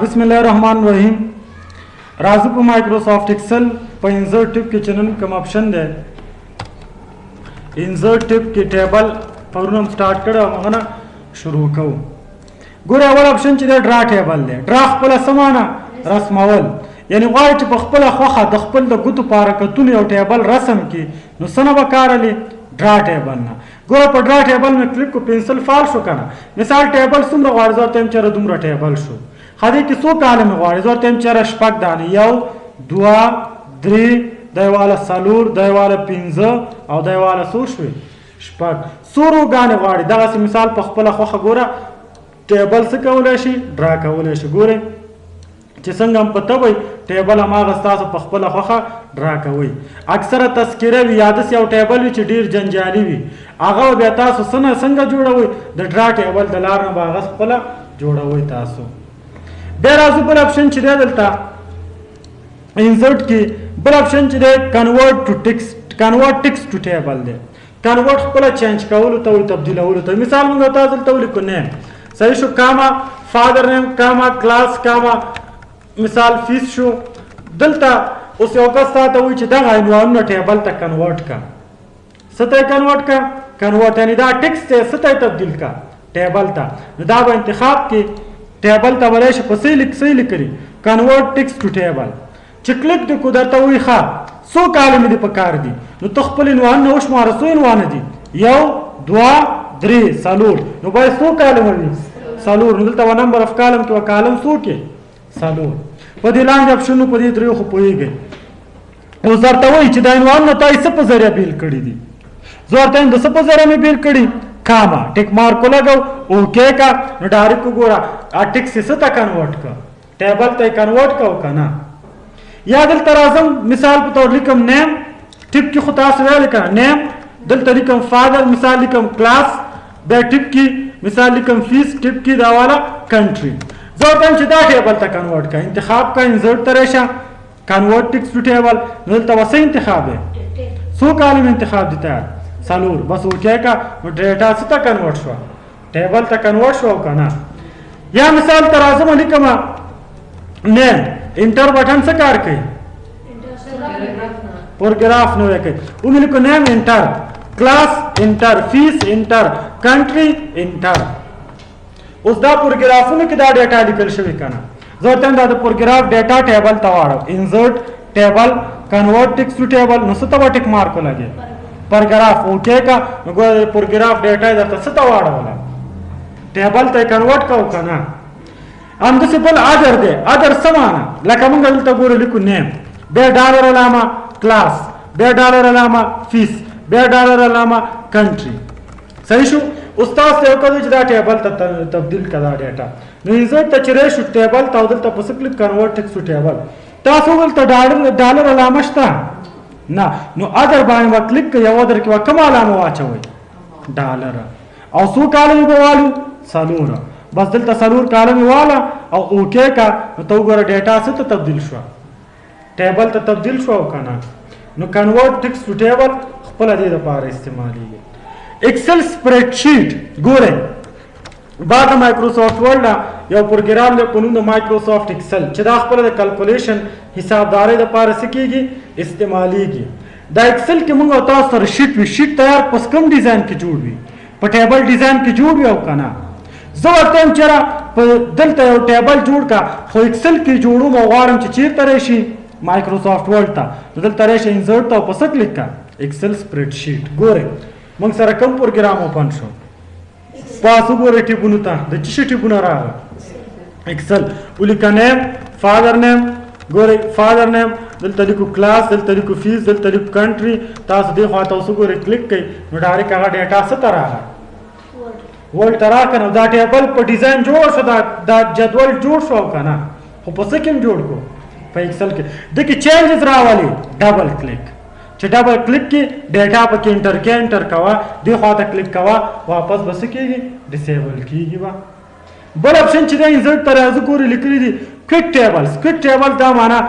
بسم الله الرحمن الرحیم. راځو په مایکروسافټ ایکسل په انزرټ ټیب کې چې نن کوم آپشن دی، انزرټ ټیب کې ټیبل پرون هم سٹارټ کړو، هغه نه شروع کوو. ګوره اول آپشن چې دی ډرا ټیبل دی. ډرا خپله څه معنی؟ رسمول، یعنی غواړي چې په خپله خوښه د خپل د ګوتو په حرکتونو یو ټیبل رسم کړي، نو څه نه به کار لري؟ ډرا ټیبل نه. ګوره په ډرا ټیبل مې کلیک کو، پنسل فعال شو که نه؟ مثال ټیبل څومره غواړي؟ زه ورته وایم چېرې دومره ټیبل شو. ښه دې کې څو کالم غواړي؟ زه ورته وایم چېرې شپږ دانې، یو دوه درې، دی واله څلور، دی واله پنځه، او دی واله څو شوې؟ شپږ. څو روګانې غواړي؟ دغسې مثال په خپله خوښه ګوره ټیبل څه کولی شي؟ ډرا کولی شي. ګورئ چې څنګه هم په ته وي ټیبل هماغه ستاسو په خپله خوښه ډرا کوئ. اکثره تذکره وي یا داسې یو ټیبل وي چې ډېر جنجالي وي، هغه به بیا تاسو څه نه څنګه جوړوئ؟ د ډرا ټیبل د لارې نه به هغه خپله جوړوئ تاسو. بیا راځو بل آپشن چې دی دلته انزرټ کې، بل آپشن چې دی کنورټ ټو ټیکسټ، کنورټ ټیکسټ ټو ټیبل دی. کنورټ خپله چینج کولو ته وایي، تبدیلولو ته. مثال موږ تاسو دلته ولیکو نیم، صحیح شو، کاما فادر نیم، کاما کلاس، کاما مثال فیس شو. دلته اوس یو کس تاته وایي چې دغه عنوانونه ټیبل ته کنورټ کا. څه ته یې کنورټ کا؟ کنورټ یعنی دا ټیکسټ دی، څه ته یې تبدیل کا؟ ټیبل ته. نو دا به انتخاب کې ټیبل ته به راشي، په څه یې لیکلي؟ کنورټ ټیکسټ ټو ټیبل. چې کلیک دې کو درته وایي ښه څو کالمې دې په کار دي، نو ته خپل عنوانونه وشماره. څو عنوانه دي؟ یو دوه درې څلور. نو باید څو کالمه وي؟ څلور. نو دلته به نمبر اف کالم کې به کالم څو کې؟ څلور. په دې لاندې آپشنونو په دې دریو خو پوهېږئ. اوس درته وایي چې دا عنوانونه تا یې څه په ذریعه بېل کړي دي. زه ورته وایم د څه په ذریعه مې بېل کړي؟ کاما ټیک مارک ولګو، اوکې کا. نو ډایرکټ وګوره ټیکس یې څه ته کنورټ کړه؟ ټیبل ته یې کنورټ کړه او که نه؟ یا دلته راځم مثال په طور لیکم نیم، ټیپ کې خو تاسو ویل که نه نیم، دلته لیکم فادر، مثال لیکم کلاس، بیا ټیپ کې مثال لیکم فیس، ټیپ کې دا والا کنټري. زه ورته وایم چې دا ټیبل ته کنورټ کړه، انتخاب کړه، انزرټ ته راشه، کنورټ ټیکس ټو ټیبل. نو دلته به څه انتخاب دی؟ څو کالم انتخاب دی تیار؟ څلور. بس اوکې کا. نو ډیټا څه ته کنورټ شوه؟ ټیبل ته کنورټ شوه او که نه؟ یا مثال ته راځم لیکم نیم، انټر بټن څه کار کوي؟ پروګراف نوی کوي. ومې لیکو نیم انټر، کلاس انټر، فیس انټر، کنټري انټر. اوس دا پروګرافونو کې دا ډیټا لیکل شوې که نه؟ زه ورته وایم دا د پروګراف ډیټا ټیبل ته واړو، انزرټ ټیبل، کنورټ ټیکس ټو ټیبل. نو څه ته به ټیک مارک ولګې؟ پروګراف. اوکې کا. نو ګوره د پروګراف ډیټا یې درته څه ته واړوله؟ ټیبل ته یې کنورټ کړه که نه؟ همداسې بل ادر دی. ادر څه معنا؟ لکه موږ دلته ګورو لیکو نیم، بیا ډالر علامه کلاس، بیا ډالر علامه فیس، بیا ډالر علامه کنټري. صحیح شو؟ اوس تاسو ته یو کړو چې دا ټیبل ته تبدیل کړه دا ډیټا. نو انزرټ ته چې راشو ټیبل ته، او دلته په څه کلیک؟ کنورټ ټیکس ټو ټیبل. تاسو دلته ډالر علامه شته نه، نو ادر باندې به کلیک کړئ، یو ادر کې به کومه علامه واچوئ؟ ډالر. او څو کالمې به والو؟ څلور. بس دلته څلور کالمې واله او اوکې کا. نو ته وګوره ډیټا څه ته تبدیل شوه؟ ټیبل ته تبدیل شوه او که نه؟ نو کنورټ ټیکس ټو ټیبل خپله دې دپاره استعمالېږي. ایکسل سپریډشیټ ګورئ، بعد مایکروسافټ ورډ نه یو پروګرام دی په نوم د مایکروسافټ ایکسل چې دا خپله د کلکولیشن حسابدارۍ دپاره څه کېږي؟ استعمالېږي. دا ایکسل کې موږ او تاسو سره شیټ وي، شیټ تیار پس کوم ډیزاین کې جوړ وي؟ په ټیبل ډیزاین کې جوړ وي او که نه؟ زه ورته وایم چېرې په دلته یو ټیبل جوړ کړه، خو ایکسل کې جوړوم او غواړم چې چېرته راشي؟ مایکروسافټ ورډ ته. نو دلته راشي انزرټ ته او په څه کلیک کړه؟ ایکسل سپریډشیټ. ګورئ موږ سره کوم پروګرام اوپن شو؟ پاس وګورئ ټیبونو ته، د څه شي ټیبونه راغله؟ ایکسل. ولیکه نیم، فادر نیم، ګورئ فادر نیم، دلته لیکو کلاس، دلته لیکو فیس، دلته لیکو کنټري. تاسو دې خوا ته اوس وګورئ کلیک کړئ، نو ډایرکټ هغه ډیټا څه ته راغله؟ ورډ ته راغله. نو دا ټیبل په ډیزاین جوړ شو، دا جدول جوړ شو او که نه؟ خو په څه کې هم جوړ کړو؟ په ایکسل کې. ده کې چینجز راولي، ډبل کلیک. چې ډبل کلیک کې ډیټا پکې انټر کې انټر کوه، دې خوا ته کلیک کوه، واپس به څه کېږي؟ ډیسیبل کېږي به. بل آپشن چې دی انزرټ ته راځو، ګورې لیکلي دي کویک ټیبلز. کویک ټیبل دا معنا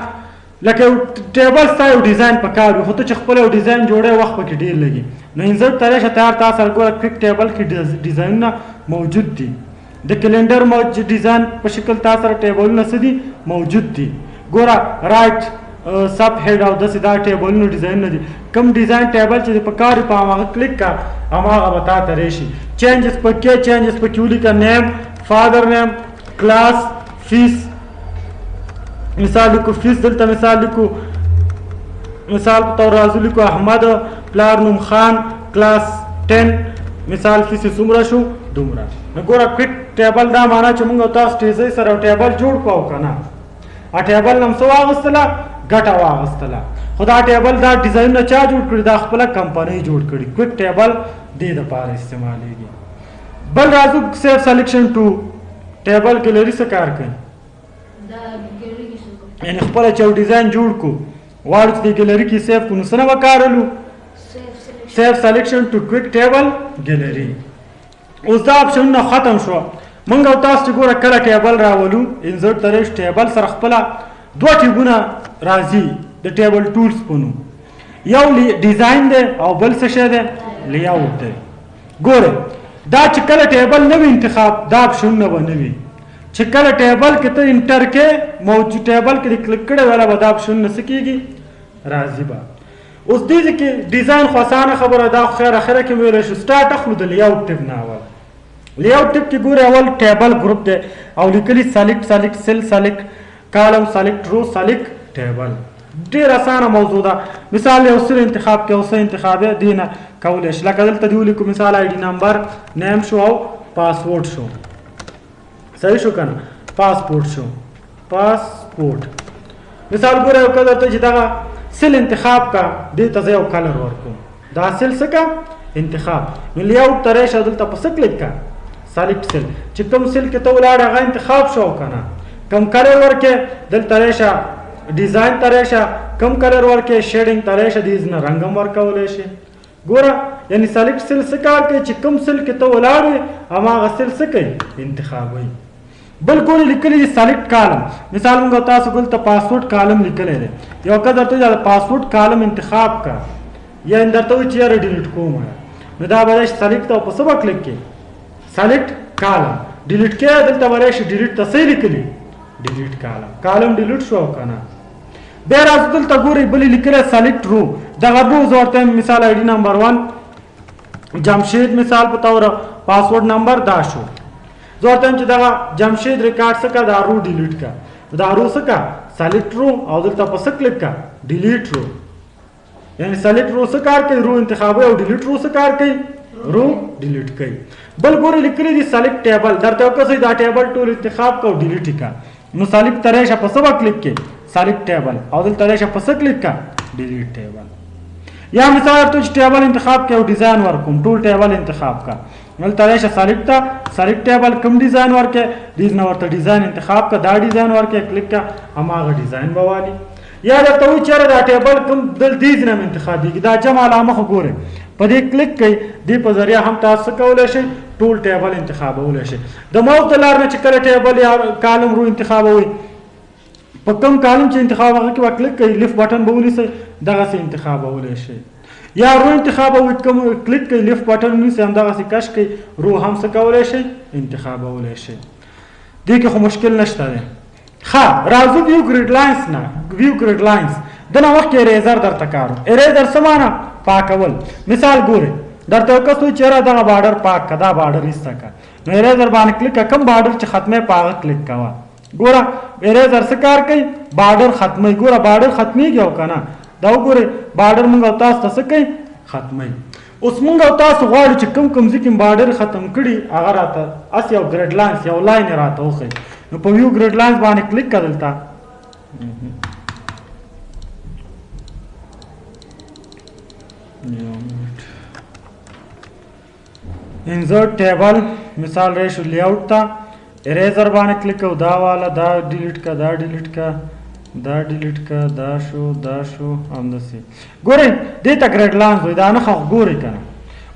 لکه یو ټیبل ستا یو ډیزاین په کار وي، خو ته چې خپل یو ډیزاین جوړوې وخت پکې ډېر لګي. نو انزرټ ته راشه، تیار تا سره ګوره کویک ټیبل کې ډیزاینونه موجود دي. د calendar موجود design په شکل تاسو سره ټیبلونه څه دي موجود دي. ګوره right sub head او داسې دا ټیبلونو ډیزاینونه دي. کوم design table چې په کار په هغه کلیک کا هماغه به تا ته راشي. changes پکې changes پکې ولیکه، name، father name، class، fees. مثال لیکو fees، دلته مثال لیکو، مثال په طور راځو لیکو احمد، پلار نوم خان، کلاس 10، مثال fees څومره شو دومره. نو ګوره quick table دا معنا چې موږ تاسو تیزی سره table جوړ کړو که نه، table نم څه واغستله؟ ګټه واغستله. خو دا table دا ډیزاینونه چا جوړ کړي؟ دا خپله کمپنۍ جوړ کړي. quick table دې دپاره استعمالېږي. بل راځو save selection to table gallery څه کار کوي؟ یعنې خپله چې یو ډیزاین جوړ کړو غواړو چې د ګیلري کې save کړو، نو څه نه به کارولو؟ save selection to quick table gallery. اوس دا آپشنونه ختم شو. مونږ او تاسو چې ګوره کله table راولو insert ته راشو، table سره خپله دوه tab ونه راځي د table tools په نوم، یو design دی او بل څه شی دی؟ layout دی. ګوره دا چې کله table نه وي انتخاب دا آپشنونه به نه وي. چې کله table کې ته enter کې موجود table کې دې کلیک کړی ولا به دا آپشنونه څه کېږي؟ راځي به. اوس دې ځای کې design خو اسانه خبره ده، خیر اخره کې ویلی شو. start اخلو د layout tab نه. اول layout tab کې ګوره اول table group دی او لیکلي select select cell select column select row select table. ډېر اسانه موضوع ده. مثال یو cell انتخاب کې او څه انتخاب یې دی نه کولی شي. لکه دلته دې ولیکو مثال ID number، name شو او پاسورډ شو. صحیح شو که نه؟ پاسپورټ شو، پاسپورټ. مثال ګوره یو کله ته چې دغه cell انتخاب کا، دې ته زه یو color ورکوم. دا cell څه کا؟ انتخاب. نو layout ته راشه دلته په څه کلیک کا؟ select cell. چې کوم cell کې ته ولاړ هغه انتخاب شو که نه؟ کوم color ورکې دلته راشه design ته راشه، کوم color ورکې shading ته راشه، دې نه رنګ هم ورکولی شي. ګوره یعنی select cell څه کار کوي؟ چې کوم cell کې ته ولاړ وې هماغه cell څه کوي؟ انتخابوي. بل ګورې لیکلی دي select column. مثال موږ تاسو دلته password column لیکلی دی. یو که درته دا password column انتخاب کا یا درته وایي چې یاره delete کوم، نو دا به راشي select ته په څه به کلیک کړې؟ select column. delete کې دلته به راشي delete ته څه لیکلي؟ delete column. column delete شو او که نه؟ بیا راځو دلته ګورئ بلې لیکلی select row. دغه row زه ورته وایم مثال ID number 1 جمشید مثال په طور password number دا شو. زه ورته وایم چې دغه جمشید ریکارډ څه کا؟ دا row delete کا. دا row څه کا؟ select row او دلته په څه کلیک کا؟ delete row. یعنی select row څه کار کوي؟ row انتخابوي او delete row څه کار کوي؟ row delete کوي. بل ګورئ لیکلي دي select table. درته وکړئ دا table ټول انتخاب کا او delete کا. نو select ته راشه په څه به کلیک کې؟ select table او دلته راشه په څه کلیک کا؟ delete table. یا مثال ورته چې table انتخاب کې او design ورکوم، ټول table انتخاب کا. دلته راشه select ته select table کوم design ورکې، دې نه ورته design انتخاب کا، دا design ورکې کلیک کا، هماغه design به والي. یا درته وایي چېرې دا table کوم دل دې ځای نه هم انتخابېږي. دا جمع علامه خو ګورئ په دې کلیک کوئ، دې په ذریعه هم تاسو څه کولی شئ؟ ټول table انتخابولی شئ. د ماوس د لارې نه چې کله table یا column row انتخابوئ، په کوم column چې انتخاب هغه کې به کلیک کوئ، left button به ونیسئ، دغسې انتخابولی شئ. یا row انتخابوئ، کوم کلیک کوئ، left button ونیسئ، همدغسې کش کوئ، row هم څه کولی شئ؟ انتخابولی شئ. دې کې خو مشکل نشته دی. ښه راځو view grid lines نه. view grid lines دنه مخکې eraser درته کارو. eraser څه معنا؟ پاکول. مثال ګورئ درته یو کس وایي چې یاره دغه border پاک که، دا border ایسته که، نو eraser باندې کلیک که، کوم border چې ختمې په هغه کلیک کوه. ګوره eraser څه کار کوي؟ border ختموي. ګوره border ختمېږي او که نه؟ دا وګورئ border موږ او تاسو ته څه کوي؟ ختموي. اوس موږ او تاسو غواړو چې کوم کوم ځای کې border ختم کړي هغه راته هسې یو grid lines یو line یې راته وښیي. نو په view grid lines باندې کلیک کړه دلته. insert table مثال راشو layout ته eraser باندې کلیک کو، دا والا دا delete کا، دا delete کا، دا delete کا، دا شو، دا شو، همداسې. ګورئ دې ته grid lines وایي. دا نښه خو ګورئ که نه؟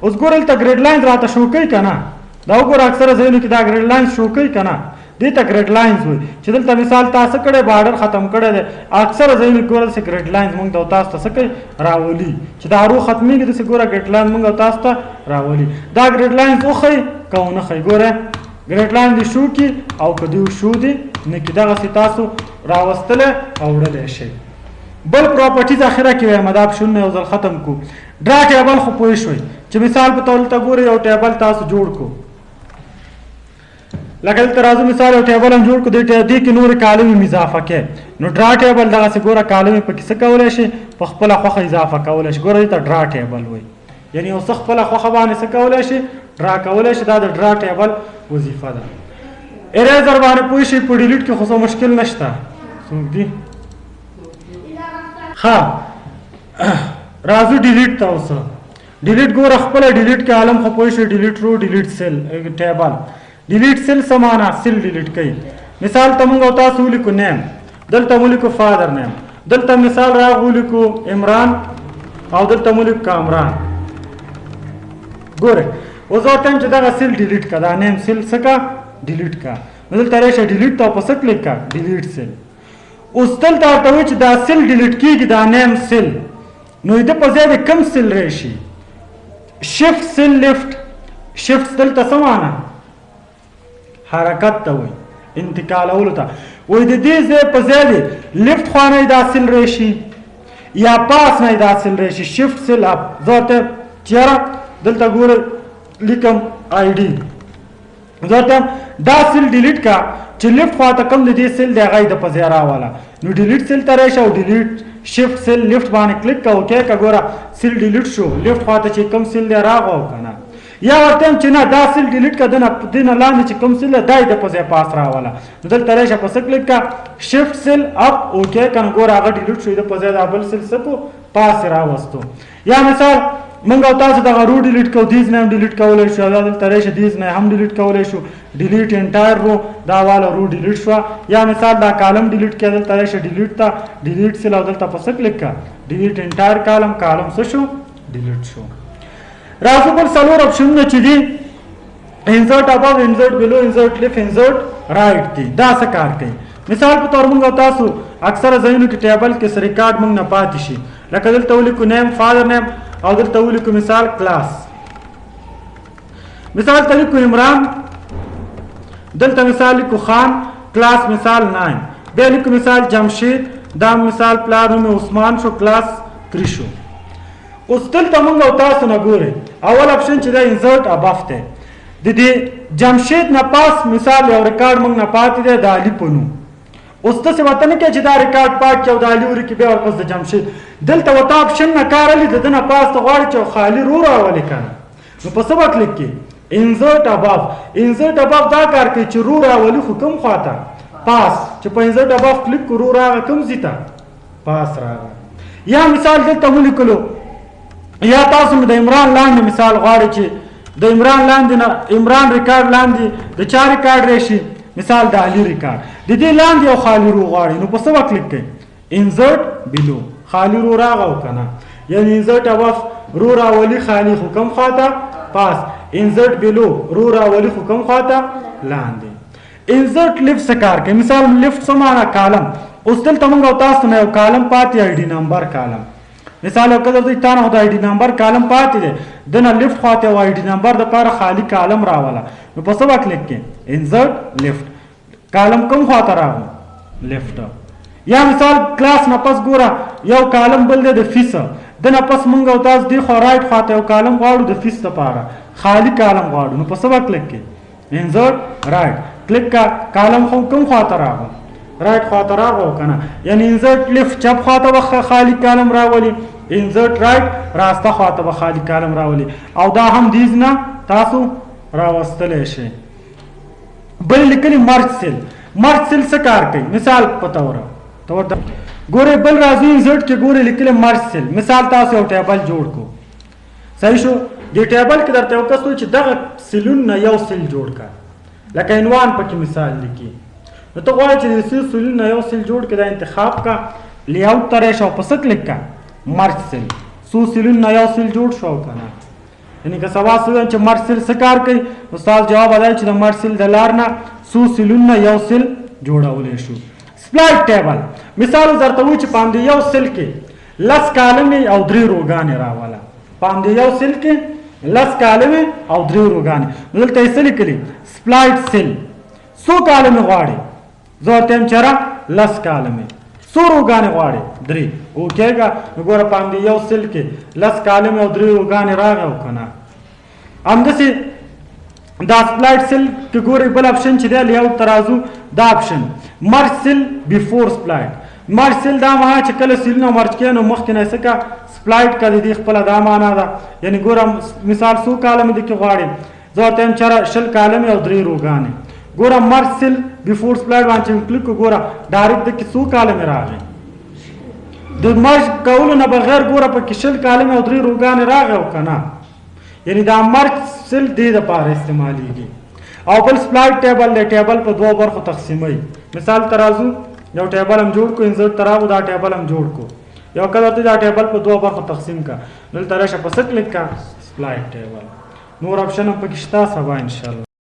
اوس ګورئ دلته grid lines راته شو کوي که نه؟ دا وګوره اکثره ځایونو کې دا grid lines show کوي که نه؟ دې ته grid lines وایي. چې دلته مثال تاسو کړی border ختم کړی دی، اکثره ځایونو کې ګوره داسې grid lines موږ ته تاسو ته څه کوي؟ راولي. چې دا row ختمېږي داسې ګوره grid lines موږ تاسو ته راولي. دا grid lines وښیي که ونه ښیي؟ ګوره grid line دې شو کی او که دې شو دې نه کې، دغسې تاسو راوستلی او وړلی شئ. بل properties اخره کې وایم، دا اپشنونه یو ځل ختم کو. draw table خو پوه شوئ چې مثال په طور دلته ګورئ یو table تاسو جوړ کو، لکه دلته راځو مثال یو table هم جوړ کو، دې کې نورې column هم اضافه کړئ. نو draw table دغسې ګوره column پکې څه کولی شي؟ په خپله خوښه اضافه کولی شي. ګوره دې ته draw table وایي، یعنی یو څه خپله خوښه باندې څه کولی شي؟ draw کولی شي. دا د draw table وظیفه ده. eraser باندې پوه شئ، په delete کې خو څه مشکل نشته. څوک دي؟ ښه راځو delete ته. اوس delete ګوره خپله delete column خو پوه شئ، delete row، delete cell table. delete cell څه معنا؟ cell delete کوي. مثال ته موږ او تاسو ولیکو name، دلته ولیکو father name، دلته مثال راغ ولیکو عمران او دلته ولیکو کامران. ګوره اوس ورته وایم چې دغه cell delete کړه، دا name cell څه کړه؟ delete کړه. نو دلته راشه delete ته په څه کلیک کړه؟ delete cell. اوس دلته ورته وایي چې دا cell delete کېږي، دا name cell، نو د په ځای د کوم cell راشي؟ shift cell left. shift دلته څه معنا؟ حرکت ته وایي، انتقالولو ته وایي. د دې ځای په ځای دی left خوا نه دا cell راشي یا پاس نه دا cell راشي، shift cell up. زه ورته چېرې دلته ګوره لیکم ID، زه ورته دا cell delete کا چې left خوا ته کوم د دې cell دی هغه یې د په ځای راوله. نو delete cell ته راشه او delete shift cell left باندې کلیک کا، okay کا، ګوره cell delete شو، left خوا ته چې کوم cell دی راغو که نه. یا ورته وایم چې نه دا cell delete کا، دنه لاندې چې کوم cell دی دا یې د په ځای پاس راوله. نو دلته راشه په څه کلیک کا؟ shift cell up، okay که، نو ګوره هغه delete شو، د په ځای دا بل cell څه کو؟ پاس یې راوستو. یا مثال موږ او تاسو دغه row delete کوو، دیز نه هم delete کولی شو، یا دلته راشه دیز نه هم delete کولی شو، delete entire row، دا واله row delete شوه. یا مثال دا column delete کړه، دلته راشه delete ته، delete cell او دلته په څه کلیک کړه؟ delete entire column، column څه شو؟ delete شو. راځو بل څلور اپشنونه چې دي، insert above، insert below، insert left، insert right دي. دا څه کار کوي؟ مثال په تور موږ او تاسو اکثره ځایونو کې table کې څه ریکارډ موږ نه پاتې شي، لکه دلته ولیکو name، father name، او دلته ولیکو مثال کلاس، مثال ته لیکو عمران، دلته مثال لیکو خان، کلاس مثال 9، بیا لیکو مثال جمشید، دا مثال پلار نوم عثمان شو، کلاس 3 شو. اوس دلته موږ او تاسو نه ګورئ اول اپشن چې دا insert above دی، د دې جمشید نه پاس مثال یو ریکارډ موږ نه پاتې دی د علي په نوم. اوس داسې ورته نه کوي چې دا ریکارډ پاک کړي او د علي ورکړي بیا ورپس د جمشید، دلته ورته اپشن نه کار علي د ده نه پاس ته غواړي چې یو خالي row راولي که نه، نو په څه به کلیک کړي؟ insert above. insert above دا کار کوي چې row راولي خو کوم خواته؟ پاس. چې په insert above کلیک کړو row راغی کوم ځای ته؟ پاس راغی. یا مثال دلته ولیکلو، یا تاسو د عمران لاندې مثال غواړئ چې د عمران لاندې نه عمران ریکارډ لاندې د چا ریکارډ راشي؟ مثال د علي ریکارډ، د دې لاندې یو خالي row غواړي، نو په څه به کلیک کوي؟ insert below، خالي row راغی او که نه؟ یعنی insert above row راولي خالي خو کوم خواته؟ پاس. insert below row راولي خو کوم خواته؟ لاندې. insert left څه کار کوي؟ مثال left څه معنا؟ column. اوس دلته موږ او تاسو نه یو column پاتې ID number column، مثال یو قدر دی تا نه خو د ID number column پاتې دی، دنه left خواته یو ID number دپاره خالي column راوله، نو په څه به کلیک کړې؟ insert left. column کوم خواته راغو؟ left. یا مثال کلاس نه پس ګوره یو column بل دی د fees، دنه پس مونږ او تاسو دې خوا right خواته یو column غواړو د fees دپاره، خالي column غواړو، نو په څه به کلیک کړې؟ insert right. کلیک کا، column خو کوم خواته راغو؟ right خواته راغو که نه؟ یعنی insert left چپ خواته به خالي column راولي، insert right راسته خواته به خالي column راولي، او دا هم دیز نه تاسو راوستلی شئ. بل لیکلي merge cell. merge cell څه کار کوي؟ مثال په توره ګورئ بل راځو insert کې ګورئ لیکلي merge cell. مثال تاسو یو table جوړ کو، صحیح شو، دې table کې درته یو کس وایي چې دغه cell ونه یو cell جوړ کړه، لکه عنوان پکې مثال لیکي، نو ته غواړې چې د cell ونه یو cell جوړ کړې، دا انتخاب کړه، layout ته راشه او په څه کلیک کړه؟ merge cell. څو cell ونه یو cell جوړ شو او که نه؟ یعنی که سبا څه ووایم چې merge cell څه کار کوي، نو ستاسو جواب به دا وي چې د merge cell د لار نه څو cell ونه یو cell جوړولی شو. split table مثال درته وایي چې په همدې یو cell کې 10 column او 3 row ګانې راوله، په همدې یو cell کې لس کالمې او درې روګانې. نو دلته یې څه لیکلي؟ split cell. څو کالمې غواړي؟ زه ورته وایم چېرې لس کالمې. څو روګانې غواړي؟ درې. okay که؟ نو ګوره په همدې یو cell کې لس کالمې او درې روګانې راغی او که نه؟ همداسې دا split cell کې ګورئ بل option چې دی layout ته راځو، دا option merge cell before split. Merge cell دا معنا چې کله سیلونه merge کړي نو مخکې نه څه کا split کا، د دې خپله دا معنا ده. یعنی ګوره مثال څو کالمې دې کې غواړي؟ زه ورته وایم چېرې 20 کالمې او درې روګانې. ګوره merge cell before split باندې چې کلیک وکړو، ګوره direct د کې څو کالمې راغی. د merge کولو نه بغیر ګوره پکې 20 کالمې او درې روګانې راغی او که نه؟ یعنی دا merge cell دې دپاره استعمالیږي. او بل split table دی، table په دوو برخو تقسیموي. مثال ته راځو، یو table هم جوړ کړو، insert ته راغو، دا table هم جوړ کړو. یو کله ته دا table په دوو برخو تقسیم کړه، دلته راشه په څه کلیک کړه؟ split table. نور option هم پکې شته، سبا انشاءالله.